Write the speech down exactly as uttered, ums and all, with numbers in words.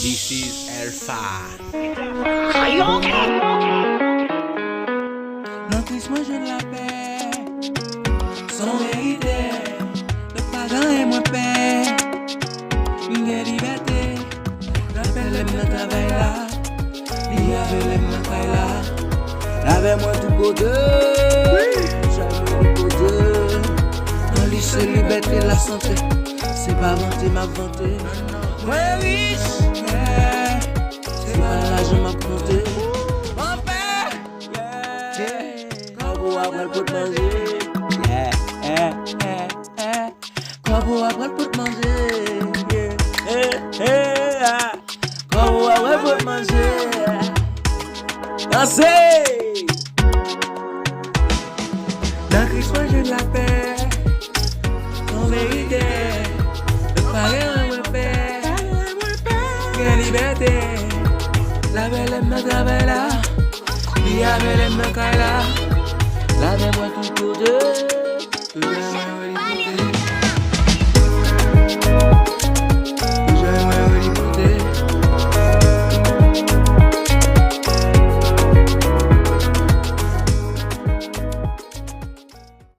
This is Alpha. Nan Kris mwen jwenn lapè. San verite, lòt pa gen anyen mwen pè. M gen libète. Lapè lè m nan travay la. Li avè lè m nan kay la. L avè mwen tout kote. Chak jou li kote. Nan li se libète, lasante. Se pa vante m ap vante. Mwen rich, yeah. Se pa lajan m ap konte. Mwen pè, yeah. Kòb ou a pral pot manje. Yeah, yeah, yeah, yeah. Kòb ou a pral pot manje. Yeah, yeah, yeah, yeah. Kòb ou a pral pot manje. Danse! Nan Kris mwen jwenn lapè. An verite, lòt pa gen anyen mwen pè. Gen libète. Lapè lè m nan travay la. Li avè lè m nan kay la. Lapè mwen tout kote.